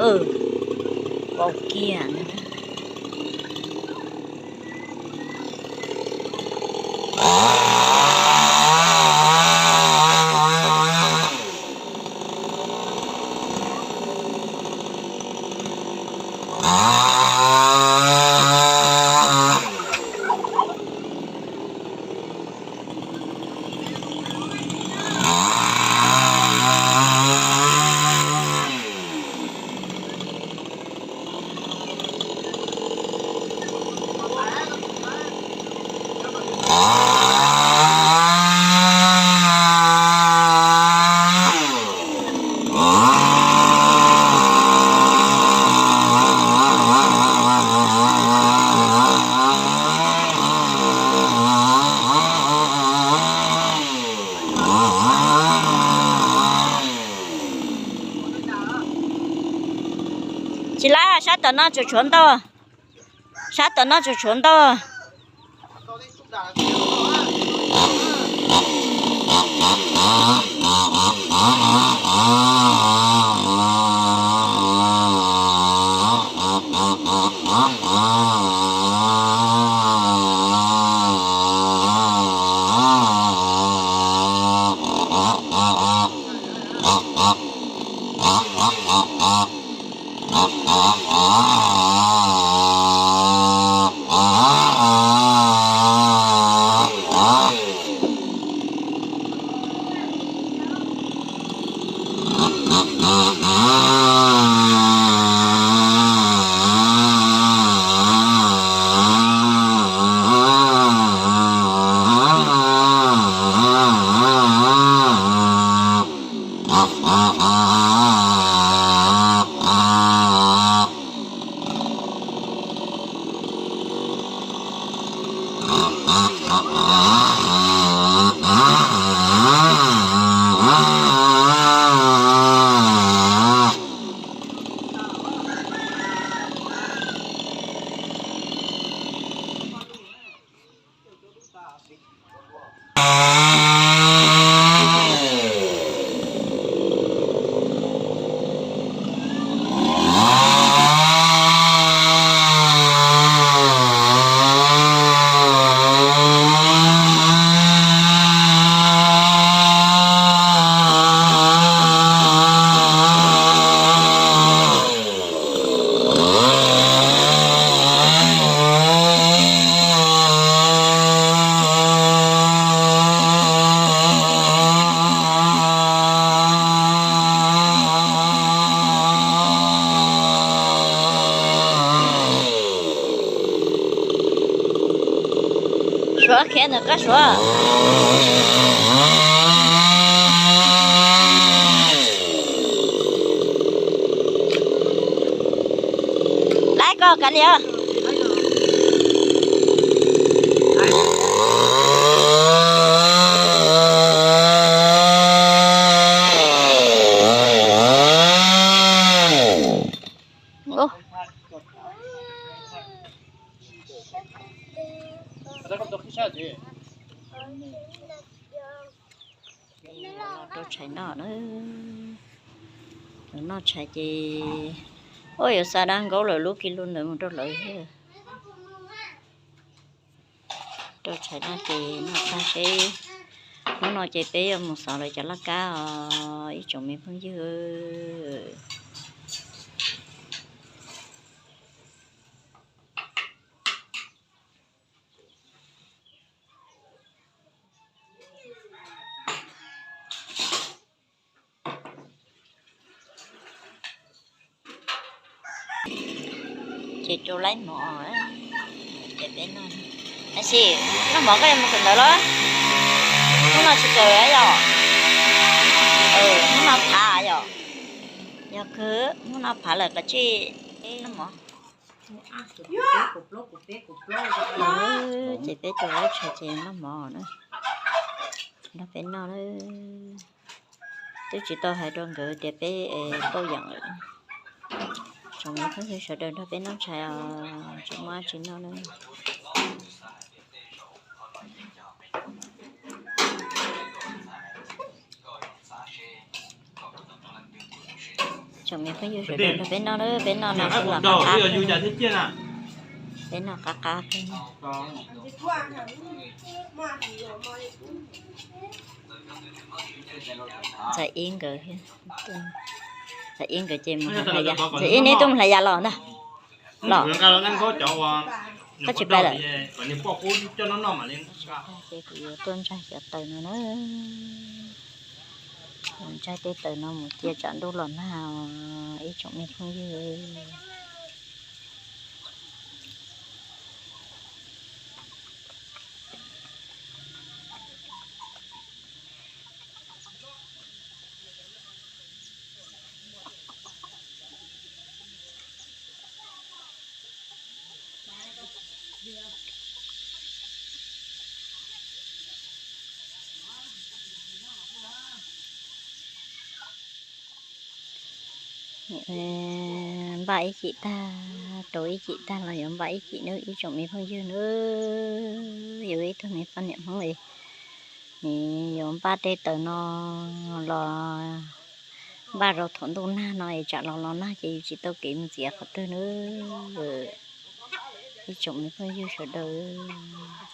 Ua kiag. Tsis lab, sab tom no tsuas tshuav ntau. Sab tom no tsuas tshuav ntau. Suav khiav ntawm qab Suav. Lab koj kav liam. Rau tshais noj na. Lawv noj tshais ces, ua yuav xa dab nkaub lawv lub ki lus ntawd mus rau lawv thiab. Rau tshais noj ces noj tag seb, hnub no ces peb yuav mus xauv lawv cov laj kab os ib tsoom me phooj ywg. Ces rau laib mov, ces peb noj. Tab sis noj mov koj yuav mus kawm ntawv los? Hnub no tsis kawm yom? Hnub no phav yom? Yog kawg, hnub no phav lawm koj tsis noj mov. Ces peb rau laib tshais ces noj mov na. Nrog peb noj na. Twb tsis tau hais rau nkawd tias peb pauj yeem lawm. Tsoom me phooj ywg sawv daws nrog peb noj tshais os, tsis muaj dab tsi noj na. Tsoom me phooj ywg sawv daws, peb noj, peb noj no, peb noj qab qab, peb noj qab qab. Ntxhais Ib nkawd, Ntxhais Ib nkawd ces mus, Ntxhais Ib neb tuaj mus hlais yas los ntag los. Koj tsis pais lawm. Ces kuv yuav tuaj ntsaig cov taws no na. Kuv ntsaig tej taws no mus cia tsam ntuj los nag os ib tsoom me phooj ywg. Npaj ib chim tag, rau ib chim tag los yuav npaj ib chim nawb ib tsoom me phooj ywg nawb. Yog ib tug me poj niam Hmoob li, nws yuav npaj tej taws no los npaj rau thaum ntuj nag no es tsam los los nag ces yus tsis tau kev mus txiav qhov twg nawb ib tsoom me phooj ywg sawv daws.